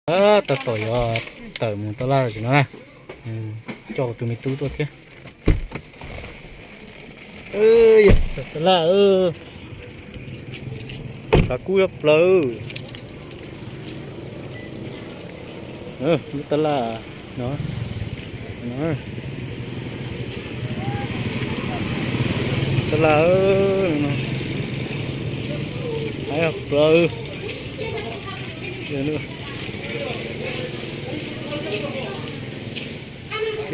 Tab tom yuav tawm mus taj laj tsis no na. Coj tus me tub tuaj thiab. Taj laj, xav kub yuav plaws. Lub taj laj no, taj laj no, haib plaws.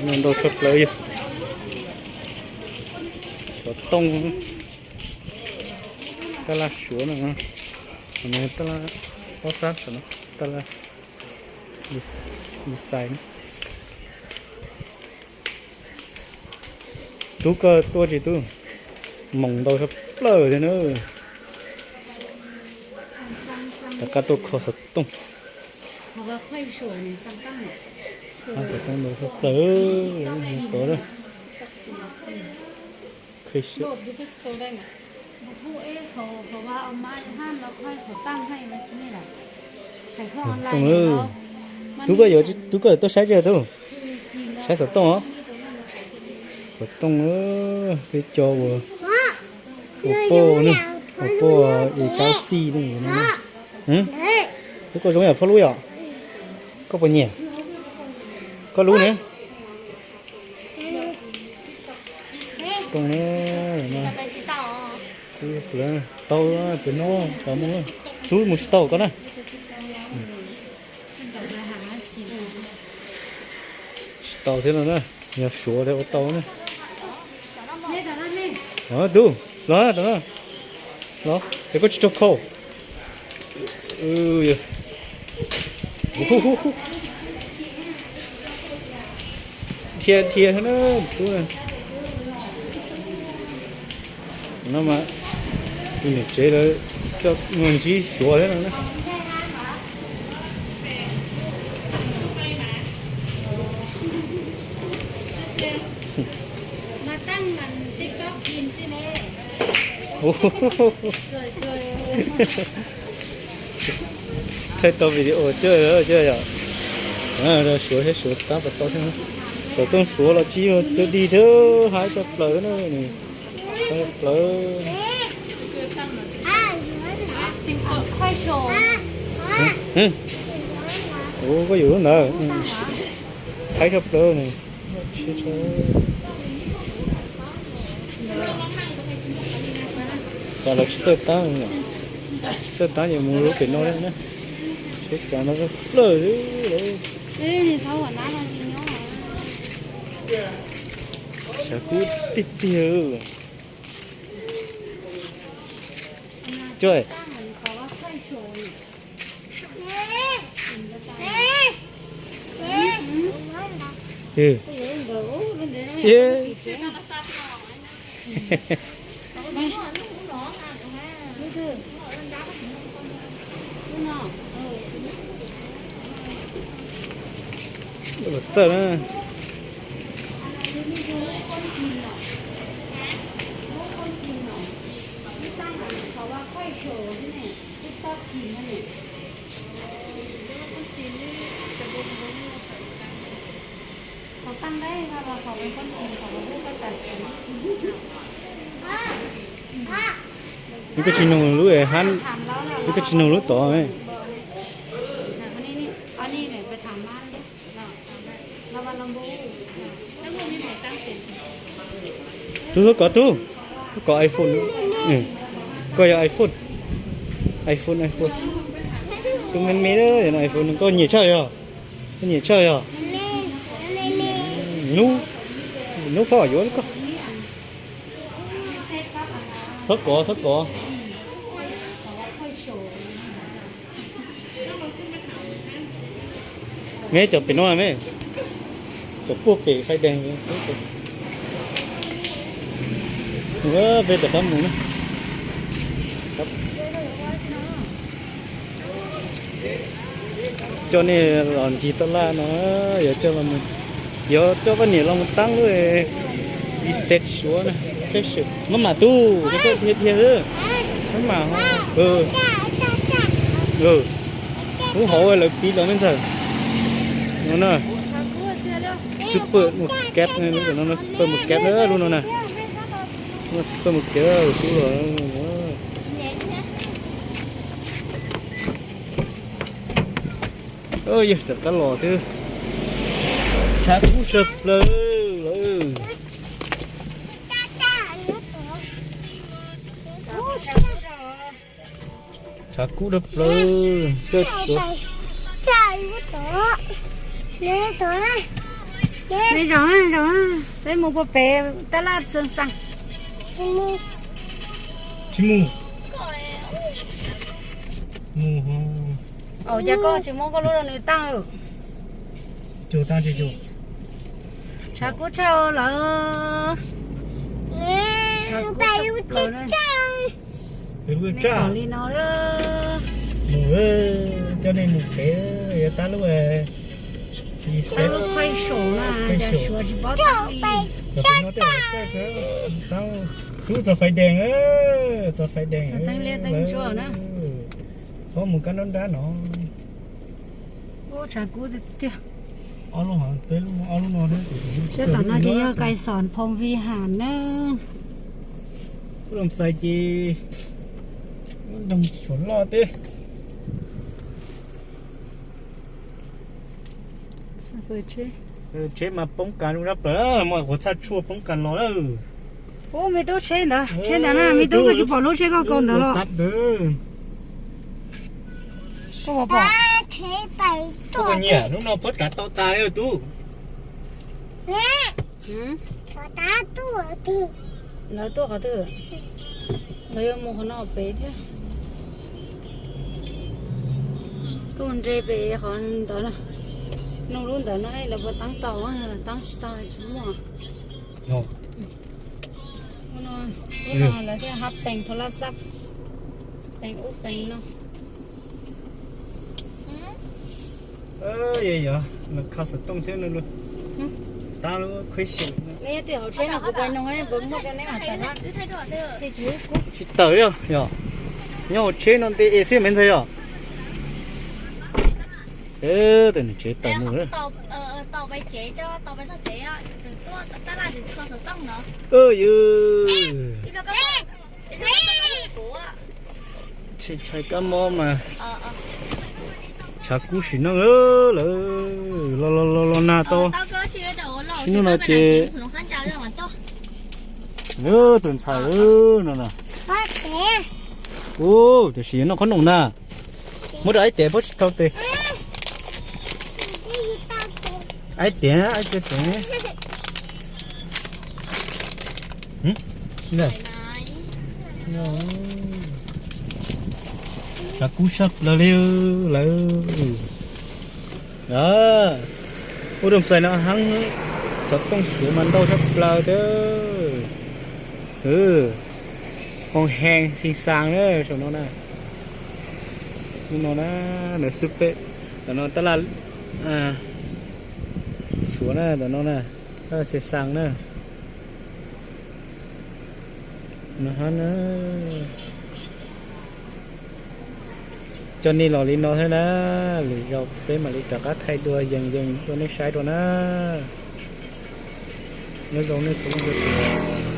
Ntau tshaj plaws yog xov tooj, taj laj Suav no, taj laj pob xab, taj laj design. Tub, koj tuaj tsis tub? Moos ntau tshaj plaws thiab na. Rov qab tuaj kho xov tooj. Xov tooj ntau tshaj plaws. Tub, koj yuav, tub koj tuaj saib tsis tub? Saib xov tooj os. Xov tooj, peb cov uas, uas poj, uas poj es cab xij ne. Tub, koj zoo yam phoj lub yom? Koj puas nyiam? Koj lub ne? Tooj, tau, pem no, tub mus tsis tau koj na. Tsis tau thiab no na, yog Suav thiaj ua tau na. Tub, los, los, es koj tsis tso khau. Dhia dhia na, tub na. No mas tus niam tsev lawv coj mus ntsib Suav thiab no na. Thaij tau video coj, coj yom. Suav thiab Suav tab tom tau thiab. Xov tooj Suav los tsis, twb dig thiab, haib tshaj plaws na. Haib plaws. Ua koj yuav lub ntawd, haib tshaj plaws ne. Cas lawv tsis txawj tab, tsis txawj tab ces mus lub pem no na. Seb cas no plaws li. Sav kub tiag tiag. Coj. Txiab. Txawj na. Nws koj tsis nug lub hab, nws koj tsis nug lub tod. Tub, tub kov, tub, tub kov iPhone. Koj yog iPhone, iPhone, iPhone. Tus me me iPhone, koj nyiam tshaj yog? Koj nyiam tshaj yog? Hnub, hnub phob yuav koj. Txhob kov, txhob kov. Me cov pem no me, cov puag pem Fai Dees. Peb rov qab mus na. Coj nej los ncig taj laj no, yuav coj los, yuav coj poj niam los mus taab lub Vietjet Suav na. Maj mam tub, dhia dhia, maj mam. Ub, hauv lawv pib los me ntxawg. No na, super mus kab, lub no super mus kab na, lub no na. Super mus kab kub los. Yog rov qab los thiab. Tshav kub tshaj plaws lawm. Tshav kub tshaj plaws. Neb zaum, zaum, peb mus puag pem tab laj xeev xees. Tsis mus. Mus. Au, cas koj tsis muab koj lub rau nws taaj? Tshav kub tshaj lawm. Tshav kub tshaj plaws. Peb lub tsaj li no. Mus, coj nej mus pem, yuav tab lub, tab lub phaij saum na, cas suav tsis paub tab li. Tub txog faiv dees, txog faiv dees. Paub mus kab nrab nrab no. Ub, tshav kub tiag tiag. Ob lub, peb lub, ob lub no thiab. Sab tom no ces yog Kais Xom Phoos Vi Ham na. Lub Loos Xais ces nroog Suav loj teb. Tsheb mas poob kas rau nrab plaws, muaj quav txhaj tshuaj poob kas los lawm. Ub, me tub, tsheb ntawd, tsheb ntawd na, me tub, koj tsis pom lub tsheb koj kaus ntawd los? Koj pom? Koj nyiam lub no puab tsav tau tas li tub. Lawv tuaj qhov twg? Lawv yuav mus qhov no pem thiab. Tuaj nres pem qhov ntawd na. Nug lub ntawd no lawv puas taab tau, taab tsis tau tsis muaj. Lub no lawv thiaj hab pees thaum laj xab, pees ub pees no. Yog, yog, kho xov tooj thiab no. Tab lub question. Neb twb hauv tsheb no kuv pais noog puas muaj rau neb mam tawm na. Tsis tawm li yog, nyob hauv tsheb no nte es xwb me ntxhais yog. Tus niam tsev tawm mus. Ntshai kab mob mas tshav kub sim neej lawm. Los los los los nag tau. Sim neej no ces tus ntxhais no na. Ub, tam sim noj qhob noom na. Muab rau Aib Tiav puab tsis tau tes. Aib Tiav, Aib Tiav tes. Tshav kub tshaj plaws li lawm. Ua rau txais no heev, xov tooj suav mas ntau tshaj plaws thiab. Poo hees xees xaas na saum no na. Lub no na, lawv xub pem, tam no tab laj suav na, tam no na, tab laj xees xaas na. Coj nej los li no thiab na, lwm zaus peb mam li rov qab thaij dua yees yees rau nej saib dua na. Nyob zoo nej txhua leej txhua tus.